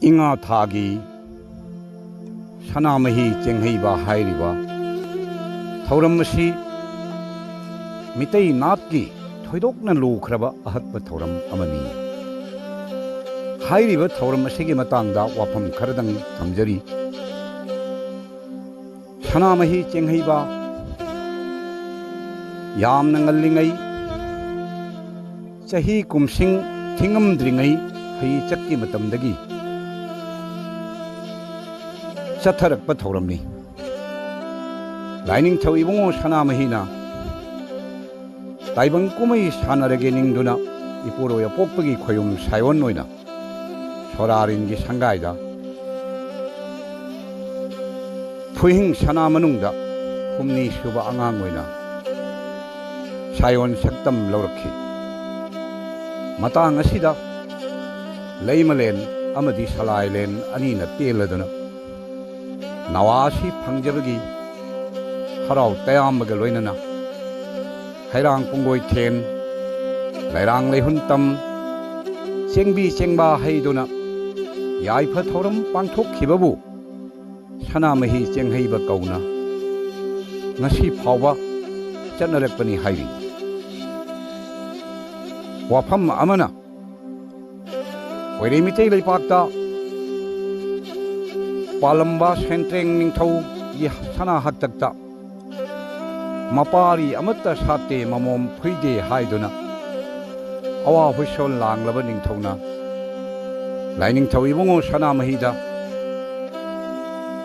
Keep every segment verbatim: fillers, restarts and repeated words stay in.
ꯏꯉꯥ ꯊꯥꯒꯤ ꯁꯅꯥꯃꯍꯤ ꯆꯦꯡꯍꯩꯕ ꯍꯥꯏꯔꯤꯕ ꯊꯧꯔꯝ ꯑꯁꯤ ꯃꯤꯇꯩ ꯅꯥꯠꯀꯤ ꯊꯣꯏꯗꯣꯛꯅ ꯂꯨꯈ꯭ꯔꯕ ꯑꯍꯛꯄ ꯊꯧꯔꯝ ꯑꯃꯅꯤ꯫ ꯍꯥꯏꯔꯤꯕ ꯊꯧꯔꯝ ꯑꯁꯤꯒꯤ ꯃꯇꯥꯡꯗ ꯋꯥꯐꯝ ꯈꯔꯗꯪ ꯊꯝꯖꯔꯤ꯫ ꯁꯅꯥꯃꯍꯤ ꯆꯦꯡꯍꯩꯕ ꯌꯥꯝꯅ ꯉꯜꯂꯤꯉꯩ, ꯆꯍꯤ ꯀꯨꯝꯁꯤꯡ ꯊꯤꯉꯝꯗ꯭ꯔꯤꯉꯩ ꯍꯩ ꯆꯠꯀꯤ ꯃꯇꯝꯗꯒꯤ ꯆꯠꯊꯔꯛꯄ ꯊꯧꯔꯝꯅꯤ꯫ ꯂꯥꯏꯅꯤꯡꯊꯧ ꯏꯕꯨꯡꯉꯣ ꯁꯅꯥꯃꯍꯤꯅ ꯇꯥꯏꯕꯪ ꯀꯨꯝꯍꯩ ꯁꯥꯟꯅꯔꯒꯦ ꯅꯤꯡꯗꯨꯅ ꯏꯄꯨꯔꯣꯏ ꯑꯄꯣꯛꯄꯒꯤ ꯈꯣꯌꯨꯝ ꯁꯥꯏꯑꯣꯟ ꯑꯣꯏꯅ ꯁꯣꯔꯥꯔꯤꯟꯒꯤ ꯁꯪꯒꯥꯏꯗ ꯐꯨꯍꯤꯡ ꯁꯅꯥ ꯃꯅꯨꯡꯗ ꯍꯨꯝꯅꯤ ꯁꯨꯕ ꯑꯉꯥꯡ ꯑꯣꯏꯅ ꯁꯥꯏꯑꯣꯟ ꯁꯛꯇꯝ ꯂꯧꯔꯛꯈꯤ꯫ ꯃꯇꯥꯡ ꯑꯁꯤꯗ ꯂꯩꯃꯂꯦꯟ ꯑꯃꯗꯤ ꯁꯂꯥꯏꯂꯦꯟ ꯑꯅꯤꯅ ꯇꯦꯜꯂꯗꯨꯅ ꯅꯋꯥ ꯑꯁꯤ ꯐꯪꯖꯕꯒꯤ ꯍꯔꯥꯎ ꯇꯌꯥꯝꯕꯒ ꯂꯣꯏꯅꯅ ꯍꯩꯔꯥꯡ ꯄꯨꯡꯒꯣꯏꯊꯦꯟ, ꯂꯩꯔꯥꯡ ꯂꯩꯍꯨꯟꯇꯝ, ꯆꯦꯡꯕꯤ ꯆꯦꯡꯕꯥ ꯍꯩꯗꯨꯅ ꯌꯥꯏꯐ ꯊꯧꯔꯝ ꯄꯥꯡꯊꯣꯛꯈꯤꯕꯕꯨ ꯁꯅꯥꯃꯍꯤ ꯆꯦꯡꯍꯩꯕ ꯀꯧꯅ ꯉꯁꯤ ꯐꯥꯎꯕ ꯆꯠꯅꯔꯛꯄꯅꯤ ꯍꯥꯏꯔꯤ꯫ ꯋꯥꯐꯝ ꯑꯃꯅ, ꯈꯣꯏꯔꯩ ꯃꯤꯇꯩ ꯂꯩꯄꯥꯛꯇ ꯄꯥꯜꯂꯝꯕ ꯁꯦꯟꯇ꯭ꯔꯦꯡ ꯅꯤꯡꯊꯧꯒꯤ ꯁꯅꯥ ꯍꯥꯛꯇꯛꯇ ꯃꯄꯥꯔꯤ ꯑꯃꯠꯇ ꯁꯥꯠꯇꯦ, ꯃꯃꯣꯝ ꯐꯨꯏꯗꯦ ꯍꯥꯏꯗꯨꯅ ꯑꯋꯥ ꯍꯨꯏꯁꯣꯜ ꯂꯥꯡꯂꯕ ꯅꯤꯡꯊꯧꯅ ꯂꯥꯏꯅꯤꯡꯊꯧ ꯏꯕꯨꯡꯉꯣ ꯁꯅꯥꯃꯍꯤꯗ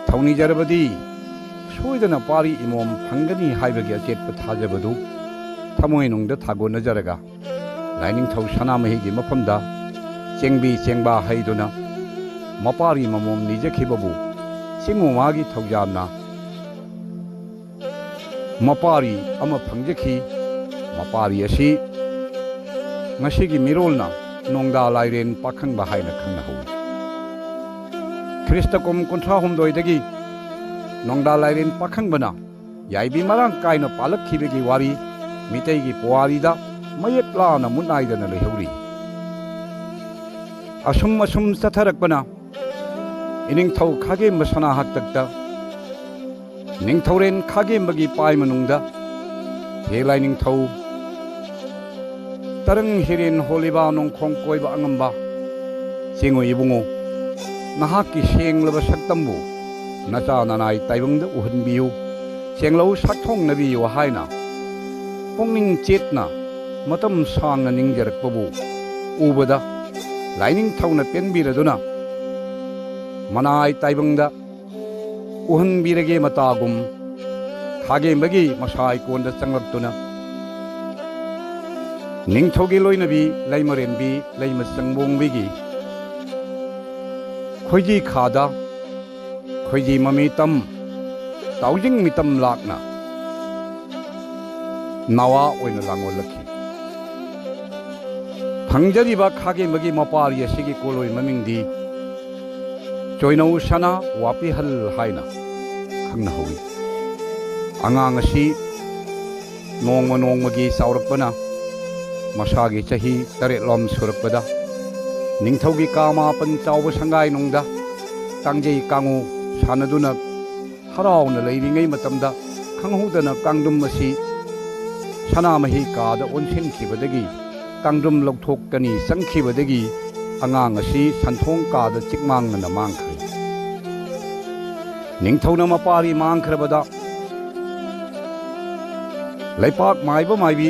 ꯊꯧꯅꯤꯖꯔꯕꯗꯤ ꯁꯣꯏꯗꯅ ꯄꯥꯔꯤ ꯏꯃꯣꯝ ꯐꯪꯒꯅꯤ ꯍꯥꯏꯕꯒꯤ ꯑꯆꯦꯠꯄ ꯊꯥꯖꯕꯗꯨ ꯊꯃꯣꯏꯅꯨꯡꯗ ꯊꯥꯒꯣꯟꯅꯖꯔꯒ ꯂꯥꯏꯅꯤꯡꯊꯧ ꯁꯅꯥꯃꯍꯤꯒꯤ ꯃꯐꯝꯗ ꯆꯦꯡꯕꯤ ꯆꯦꯡꯕꯥ ꯍꯩꯗꯨꯅ ꯃꯄꯥꯔꯤ ꯃꯃꯣꯝ ꯅꯤꯖꯈꯤꯕꯕꯨ ꯆꯤꯡꯉꯨ ꯃꯥꯒꯤ ꯊꯧꯖꯥꯝꯅ ꯃꯄꯥꯔꯤ ꯑꯃ ꯐꯪꯖꯈꯤ꯫ ꯃꯄꯥꯔꯤ ꯑꯁꯤ ꯉꯁꯤꯒꯤ ꯃꯤꯔꯣꯜꯅ ꯅꯣꯡꯗꯥ ꯂꯥꯏꯔꯦꯟ ꯄꯥꯈꯪꯕ ꯍꯥꯏꯅ ꯈꯪꯅꯍꯧꯏ꯫ ꯈ꯭ꯔꯤꯁꯇ ꯀꯨꯝ ꯀꯨꯟꯊ꯭ꯔꯥ ꯍꯨꯝꯗꯣꯏꯗꯒꯤ ꯅꯣꯡꯗꯥ ꯂꯥꯏꯔꯦꯟ ꯄꯥꯈꯪꯕꯅ ꯌꯥꯏꯕꯤ ꯃꯔꯥꯡ ꯀꯥꯏꯅ ꯄꯥꯜꯂꯛꯈꯤꯕꯒꯤ ꯋꯥꯔꯤ ꯃꯤꯇꯩꯒꯤ ꯄꯨꯋꯥꯔꯤꯗ ꯃꯌꯦꯛ ꯂꯥꯅ ꯃꯨꯠꯅꯥꯏꯗꯅ ꯂꯩꯍꯧꯔꯤ꯫ ꯑꯁꯨꯝ ꯑꯁꯨꯝ ꯆꯠꯊꯔꯛꯄꯅ ꯏꯅꯤꯡꯊꯧ ꯈꯥꯒꯦꯝꯕ ꯁꯅꯥ ꯍꯥꯛꯇꯛꯇ ꯅꯤꯡꯊꯧꯔꯦꯟ ꯈꯥꯒꯦꯝꯕꯒꯤ ꯄꯥꯏ ꯃꯅꯨꯡꯗ ꯍꯦ ꯂꯥꯏꯅꯤꯡꯊꯧ ꯇꯔꯪ ꯍꯤꯔꯦꯟ ꯍꯣꯂꯤꯕ ꯅꯣꯡꯈꯣꯡ ꯀꯣꯏꯕ ꯑꯉꯝꯕ ꯆꯦꯡꯉꯣꯏ ꯏꯕꯨꯡꯉꯣ, ꯅꯍꯥꯛꯀꯤ ꯁꯦꯡꯂꯕ ꯁꯛꯇꯝꯕꯨ ꯅꯆꯥ ꯅꯅꯥꯏ ꯇꯥꯏꯕꯪꯗ ꯎꯍꯟꯕꯤꯌꯨ꯫ ꯆꯦꯡꯂꯧ ꯁꯛꯊꯣꯡꯅꯕꯤꯌꯨ ꯍꯥꯏꯅ ꯄꯨꯛꯅꯤꯡ ꯆꯦꯠꯅ ꯃꯇꯝ ꯁꯥꯡꯅ ꯅꯤꯡꯖꯔꯛꯄꯕꯨ ꯎꯕꯗ ꯂꯥꯏꯅꯤꯡꯊꯧꯅ ꯄꯦꯟꯕꯤꯔꯗꯨꯅ ꯃꯅꯥꯏ ꯇꯥꯏꯕꯪꯗ ꯎꯍꯟꯕꯤꯔꯒꯦ ꯃꯇꯥꯒꯨꯝ ꯈꯥꯒꯦꯝꯕꯒꯤ ꯃꯁꯥ ꯏꯀꯣꯟꯗ ꯆꯪꯂꯛꯇꯨꯅ ꯅꯤꯡꯊꯧꯒꯤ ꯂꯣꯏꯅꯕꯤ ꯂꯩꯃꯔꯦꯟꯕꯤ ꯂꯩꯃ ꯆꯪꯕꯣꯡꯕꯤꯒꯤ ꯈꯣꯏꯖꯤ ꯈꯥꯗ ꯈꯣꯏꯖꯤ ꯃꯃꯤꯇꯝ ꯇꯥꯎꯖꯤꯡ ꯃꯤꯇꯝ ꯂꯥꯛꯅ ꯅꯋꯥ ꯑꯣꯏꯅ ꯂꯥꯡꯑꯣꯜꯂꯛꯈꯤ꯫ ꯐꯪꯖꯔꯤꯕ ꯈꯥꯒꯦꯝꯕꯒꯤ ꯃꯄꯥꯔꯤ ꯑꯁꯤꯒꯤ ꯀꯣꯂꯣꯏ ꯃꯃꯤꯡꯗꯤ ꯆꯣꯏꯅꯧ ꯁꯅꯥ ꯋꯥꯄꯤꯍꯜ ꯍꯥꯏꯅ ꯈꯪꯅꯍꯧꯏ꯫ ꯑꯉꯥꯡ ꯑꯁꯤ ꯅꯣꯡꯃ ꯅꯣꯡꯃꯒꯤ ꯆꯥꯎꯔꯛꯄꯅ ꯃꯁꯥꯒꯤ ꯆꯍꯤ ꯇꯔꯦꯠꯂꯣꯝ ꯁꯨꯔꯛꯄꯗ ꯅꯤꯡꯊꯧꯒꯤ ꯀꯥ ꯃꯥꯄꯟ ꯆꯥꯎꯕ ꯁꯪꯒꯥꯏꯅꯨꯡꯗ ꯀꯥꯡꯖꯩ ꯀꯥꯡꯉꯨ ꯁꯥꯟꯅꯗꯨꯅ ꯍꯔꯥꯎꯅ ꯂꯩꯔꯤꯉꯩ ꯃꯇꯝꯗ ꯈꯪꯍꯧꯗꯅ ꯀꯥꯡꯗ꯭ꯔꯨꯝ ꯑꯁꯤ ꯁꯅꯥꯃꯍꯤ ꯀꯥꯗ ꯑꯣꯟꯁꯤꯟꯈꯤꯕꯗꯒꯤ ꯀꯥꯡꯗ꯭ꯔꯨꯝ ꯂꯧꯊꯣꯛꯀꯅꯤ ꯆꯪꯈꯤꯕꯗꯒꯤ ꯑꯉꯥꯡ ꯑꯁꯤ ꯁꯟꯊꯣꯡ ꯀꯥꯗ ꯆꯤꯛꯃꯥꯡꯅꯅ ꯃꯥꯡꯈ꯭ꯔꯦ꯫ ꯅꯤꯡꯊꯧꯅ ꯃꯄꯥꯔꯤ ꯃꯥꯡꯈ꯭ꯔꯕꯗ ꯂꯩꯄꯥꯛ ꯃꯥꯏꯕ ꯃꯥꯏꯕꯤ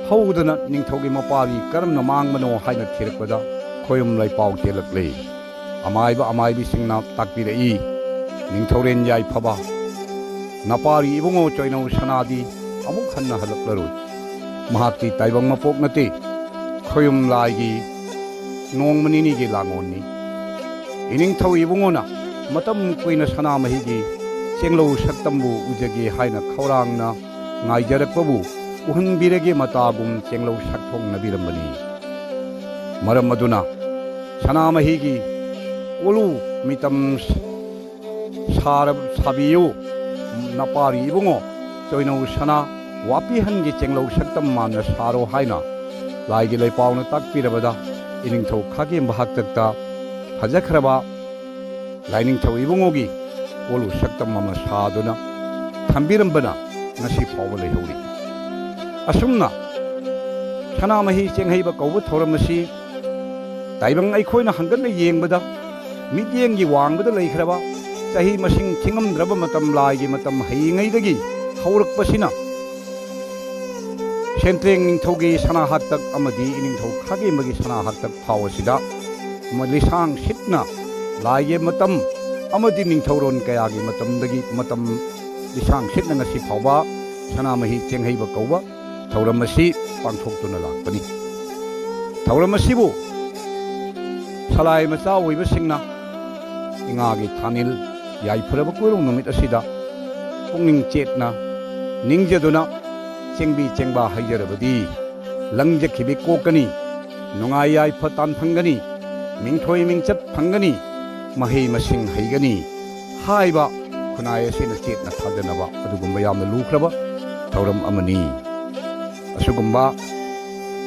ꯍꯧꯗꯅ ꯅꯤꯡꯊꯧꯒꯤ ꯃꯄꯥꯔꯤ ꯀꯔꯝꯅ ꯃꯥꯡꯕꯅꯣ ꯍꯥꯏꯅ ꯊꯤꯔꯛꯄꯗ ꯈꯣꯌꯨꯝ ꯂꯩꯄꯥꯎ ꯆꯦꯜꯂꯛꯂꯦ꯫ ꯑꯃꯥꯏꯕ ꯑꯃꯥꯏꯕꯤꯁꯤꯡꯅ ꯇꯥꯛꯄꯤꯔꯛꯏ, ꯅꯤꯡꯊꯧꯔꯦꯟ ꯌꯥꯏꯐꯕ, ꯅꯄꯥꯔꯤ ꯏꯕꯨꯡꯉꯣ ꯆꯣꯏꯅꯧ ꯁꯅꯥꯗꯤ ꯑꯃꯨꯛ ꯍꯟꯅ ꯍꯜꯂꯛꯂꯔꯣꯏ꯫ ꯃꯍꯥꯛꯇꯤ ꯇꯥꯏꯕꯪ ꯃꯄꯣꯛ ꯅꯠꯇꯦ, ꯈꯣꯌꯨꯝ ꯂꯥꯏꯒꯤ ꯅꯣꯡꯃ ꯅꯤꯅꯤꯒꯤ ꯂꯥꯡꯑꯣꯟꯅꯤ꯫ ꯏꯅꯤꯡꯊꯧ ꯏꯕꯨꯡꯉꯣꯅ ꯃꯇꯝ ꯀꯨꯏꯅ ꯁꯅꯥꯃꯍꯤꯒꯤ ꯆꯦꯡꯂꯧ ꯁꯛꯇꯝꯕꯨ ꯎꯖꯒꯦ ꯍꯥꯏꯅ ꯈꯧꯔꯥꯡꯅ ꯉꯥꯏꯖꯔꯛꯄꯕꯨ ꯎꯍꯟꯕꯤꯔꯒꯦ ꯃꯇꯥꯒꯨꯝ ꯆꯦꯡꯂꯧ ꯁꯛꯊꯣꯡꯅꯕꯤꯔꯝꯕꯅꯤ꯫ ꯃꯔꯝ ꯑꯗꯨꯅ ꯁꯅꯥꯃꯍꯤꯒꯤ ꯀꯣꯂꯨ ꯃꯤꯇꯝ ꯁꯥꯔ-, ꯁꯥꯕꯤꯌꯨ꯫ ꯅꯄꯥꯔꯤ ꯏꯕꯨꯡꯉꯣ ꯆꯣꯏꯅꯧ ꯁꯅꯥ ꯋꯥꯄꯤꯍꯟꯒꯤ ꯆꯦꯡꯂꯧ ꯁꯛꯇꯝ ꯃꯥꯟꯅ ꯁꯥꯔꯣ ꯍꯥꯏꯅ ꯂꯥꯏꯒꯤ ꯂꯩꯄꯥꯎꯅ ꯇꯥꯛꯄꯤꯔꯕꯗ ꯏꯅꯤꯡꯊꯧ ꯈꯥꯒꯦꯝꯕ ꯍꯥꯛꯇꯛꯇ ꯐꯖꯈ꯭ꯔꯕ ꯂꯥꯏꯅꯤꯡꯊꯧ ꯏꯕꯨꯡꯉꯣꯒꯤ ꯀꯣꯂꯨ ꯁꯛꯇꯝ ꯑꯃ ꯁꯥꯗꯨꯅ ꯊꯝꯕꯤꯔꯝꯕꯅ ꯉꯁꯤ ꯐꯥꯎꯕ ꯂꯩꯍꯧꯔꯤ꯫ ꯑꯁꯨꯝꯅ ꯁꯅꯥꯃꯍꯤ ꯆꯦꯡꯍꯩꯕ ꯀꯧꯕ ꯊꯧꯔꯝ ꯑꯁꯤ ꯇꯥꯏꯕꯪ ꯑꯩꯈꯣꯏꯅ ꯍꯪꯒꯠꯅ ꯌꯦꯡꯕꯗ ꯃꯤꯠꯌꯦꯡꯒꯤ ꯋꯥꯡꯃꯗ ꯂꯩꯈ꯭ꯔꯕ, ꯆꯍꯤ ꯃꯁꯤꯡ ꯊꯤꯉꯝꯗ꯭ꯔꯕ ꯃꯇꯝ, ꯂꯥꯏꯒꯤ ꯃꯇꯝ ꯍꯩꯉꯩꯗꯒꯤ ꯍꯧꯔꯛꯄꯁꯤꯅ ꯁꯦꯟꯇ꯭ꯔꯦꯡ ꯅꯤꯡꯊꯧꯒꯤ ꯁꯅꯥ ꯍꯥꯛꯇꯛ ꯑꯃꯗꯤ ꯏꯅꯤꯡꯊꯧ ꯈꯥꯒꯦꯝꯕꯒꯤ ꯁꯅꯥ ꯍꯥꯛꯇꯛ ꯐꯥꯎ ꯑꯁꯤꯗ ꯂꯤꯁꯥꯡ ꯁꯤꯠꯅ ꯂꯥꯏꯒꯤ ꯃꯇꯝ ꯑꯃꯗꯤ ꯅꯤꯡꯊꯧꯔꯣꯟ ꯀꯌꯥꯒꯤ ꯃꯇꯝꯗꯒꯤ ꯃꯇꯝ ꯂꯤꯁꯥꯡ ꯁꯤꯠꯅ ꯉꯁꯤ ꯐꯥꯎꯕ ꯁꯅꯥꯃꯍꯤ ꯆꯦꯡꯍꯩꯕ ꯀꯧꯕ ꯊꯧꯔꯝ ꯑꯁꯤ ꯄꯥꯡꯊꯣꯛꯇꯨꯅ ꯂꯥꯛꯄꯅꯤ꯫ ꯊꯧꯔꯝ ꯑꯁꯤꯕꯨ ꯁꯂꯥꯏ ꯃꯆꯥ ꯑꯣꯏꯕꯁꯤꯡꯅ ꯏꯉꯥꯒꯤ ꯊꯥꯅꯤꯜ ꯌꯥꯏꯐꯔꯕ ꯀꯣꯏꯔꯧ ꯅꯨꯃꯤꯠ ꯑꯁꯤꯗ ꯄꯨꯛꯅꯤꯡ ꯆꯦꯠꯅ ꯅꯤꯡꯖꯗꯨꯅ ꯆꯦꯡꯕꯤ ꯆꯦꯡꯕꯥ ꯍꯩꯖꯔꯕꯗꯤ ꯂꯪꯖꯈꯤꯕꯤ ꯀꯣꯛꯀꯅꯤ, ꯅꯨꯡꯉꯥꯏ ꯌꯥꯏꯐ ꯇꯥꯟ ꯐꯪꯒꯅꯤ, ꯃꯤꯡꯊꯣꯏ ꯃꯤꯡꯆꯠ ꯐꯪꯒꯅꯤ, ꯃꯍꯩ ꯃꯁꯤꯡ ꯍꯩꯒꯅꯤ ꯍꯥꯏꯕ ꯈꯨꯟꯅꯥꯏ ꯑꯁꯤꯅ ꯆꯦꯠꯅ ꯊꯥꯖꯅꯕ ꯑꯗꯨꯒꯨꯝꯕ ꯌꯥꯝꯅ ꯂꯨꯈ꯭ꯔꯕ ꯊꯧꯔꯝ ꯑꯃꯅꯤ꯫ ꯑꯁꯤꯒꯨꯝꯕ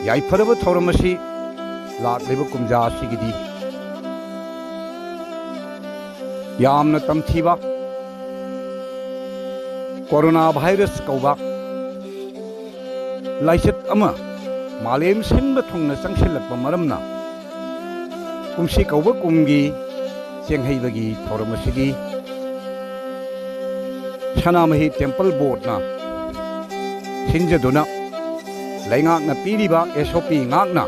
ꯌꯥꯏꯐꯔꯕ ꯊꯧꯔꯝ ꯑꯁꯤ ꯂꯥꯛꯂꯤꯕ ꯀꯨꯝꯖꯥ ꯑꯁꯤꯒꯤꯗꯤ ꯌꯥꯝꯅ ꯇꯝꯊꯤꯕ ꯀꯣꯔꯣꯅꯥ ꯚꯥꯏꯔꯁ ꯀꯧꯕ ꯂꯥꯏꯆꯠ ꯑꯃ ꯃꯥꯂꯦꯝ ꯁꯤꯟꯕ ꯊꯨꯡꯅ ꯆꯪꯁꯤꯜꯂꯛꯄ ꯃꯔꯝꯅ ꯀꯨꯝꯁꯤ ꯀꯧꯕ ꯀꯨꯝꯒꯤ ꯆꯦꯡꯍꯩꯕꯒꯤ ꯊꯧꯔꯝ ꯑꯁꯤꯗꯤ ꯁꯅꯥꯃꯍꯤ ꯇꯦꯝꯄꯜ ꯕꯣꯔꯗꯅ ꯁꯤꯟꯖꯗꯨꯅ ꯂꯩꯉꯥꯛꯅ ꯄꯤꯔꯤꯕ ꯑꯦꯁ ꯑꯣ ꯄꯤ ꯉꯥꯛꯅ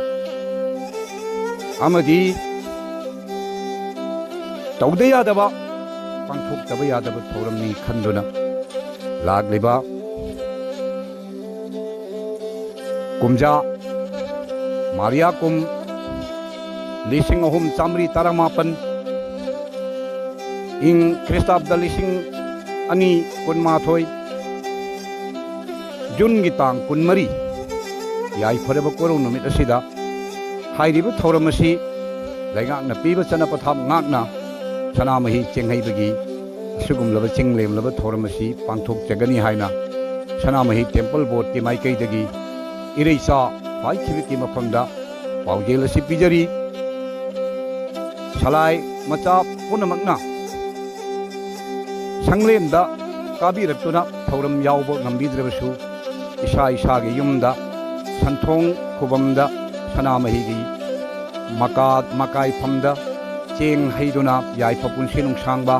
ꯑꯃꯗꯤ ꯇꯧꯗ ꯌꯥꯗꯕ, ꯄꯥꯡꯊꯣꯛꯇꯕ ꯌꯥꯗꯕ ꯊꯧꯔꯝꯅꯤ ꯈꯟꯗꯨꯅ ꯂꯥꯛꯂꯤꯕ ꯀꯨꯝꯖꯥ ꯃꯥꯔꯤꯌꯥ ꯀꯨꯝ ꯂꯤꯁꯤꯡ ꯑꯍꯨꯝ ꯆꯥꯃꯔꯤ ꯇꯔꯥꯃꯥꯄꯟ, ꯏꯪ ꯈ꯭ꯔꯤꯁꯇꯥꯕꯗ ꯂꯤꯁꯤꯡ ꯑꯅꯤ ꯀꯨꯟꯃꯥꯊꯣꯏ, ꯖꯨꯟꯒꯤ ꯇꯥꯡ ꯀꯨꯟꯃꯔꯤ, ꯌꯥꯏꯐꯔꯕ ꯀꯣꯔꯧ ꯅꯨꯃꯤꯠ ꯑꯁꯤꯗ ꯍꯥꯏꯔꯤꯕ ꯊꯧꯔꯝ ꯑꯁꯤ ꯂꯩꯉꯥꯛꯅ ꯄꯤꯕ ꯆꯠꯅ ꯄꯊꯥꯞ ꯉꯥꯛꯅ ꯁꯅꯥꯃꯍꯤ ꯆꯦꯡꯍꯩꯕꯒꯤ ꯑꯁꯤꯒꯨꯝꯂꯕ ꯆꯤꯡꯂꯦꯝꯂꯕ ꯊꯧꯔꯝ ꯑꯁꯤ ꯄꯥꯡꯊꯣꯛꯆꯒꯅꯤ ꯍꯥꯏꯅ ꯁꯅꯥꯃꯍꯤ ꯇꯦꯝꯄꯜ ꯕꯣꯔꯗꯀꯤ ꯃꯥꯏꯀꯩꯗꯒꯤ ꯏꯔꯩꯆꯥ ꯄꯥꯏꯈꯤꯕꯒꯤ ꯃꯐꯝꯗ ꯄꯥꯎꯖꯦꯜ ꯑꯁꯤ ꯄꯤꯖꯔꯤ꯫ ꯁꯂꯥꯏ ꯃꯆꯥ ꯄꯨꯝꯅꯃꯛꯅ ꯁꯪꯂꯦꯟꯗ ꯀꯥꯕꯤꯔꯛꯇꯨꯅ ꯊꯧꯔꯝ ꯌꯥꯎꯕ ꯉꯝꯕꯤꯗ꯭ꯔꯕꯁꯨ, ꯏꯁꯥ ꯏꯁꯥꯒꯤ ꯌꯨꯝꯗ ꯁꯟꯊꯣꯡ ꯈꯨꯕꯝꯗ ꯁꯅꯥꯃꯍꯤꯒꯤ ꯃꯀꯥ ꯃꯀꯥꯏꯐꯝꯗ ꯆꯦꯡ ꯍꯩꯗꯨꯅ ꯌꯥꯏꯐ ꯄꯨꯟꯁꯤ ꯅꯨꯡꯁꯥꯡꯕ,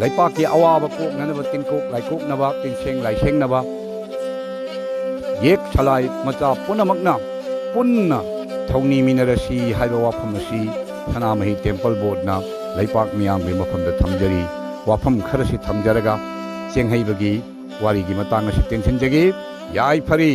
ꯂꯩꯄꯥꯛꯀꯤ ꯑꯋꯥꯕ ꯀꯣꯛꯅꯅꯕ ꯇꯤꯟꯀꯣꯛ ꯂꯥꯏꯀꯣꯛꯅꯕ, ꯇꯤꯟꯁꯦꯡ ꯂꯥꯏꯁꯦꯡꯅꯕ ꯌꯦꯛ ꯁꯂꯥꯏ ꯃꯆꯥ ꯄꯨꯝꯅꯃꯛꯅ ꯄꯨꯟꯅ ꯊꯧꯅꯤꯃꯤꯟꯅꯔꯁꯤ ꯍꯥꯏꯕ ꯋꯥꯐꯝ ꯑꯁꯤ ꯁꯅꯥꯃꯍꯤ ꯇꯦꯝꯄꯜ ꯕꯣꯔꯗꯅ ꯂꯩꯄꯥꯛ ꯃꯤꯌꯥꯝꯒꯤ ꯃꯐꯝꯗ ꯊꯝꯖꯔꯤ꯫ ꯋꯥꯐꯝ ꯈꯔꯁꯤ ꯊꯝꯖꯔꯒ ꯆꯦꯡꯍꯩꯕꯒꯤ ꯋꯥꯔꯤꯒꯤ ꯃꯇꯥꯡ ꯑꯁꯤ ꯇꯦꯟꯁꯤꯟꯖꯒꯦ꯫ ꯌꯥꯏꯐꯔꯤ꯫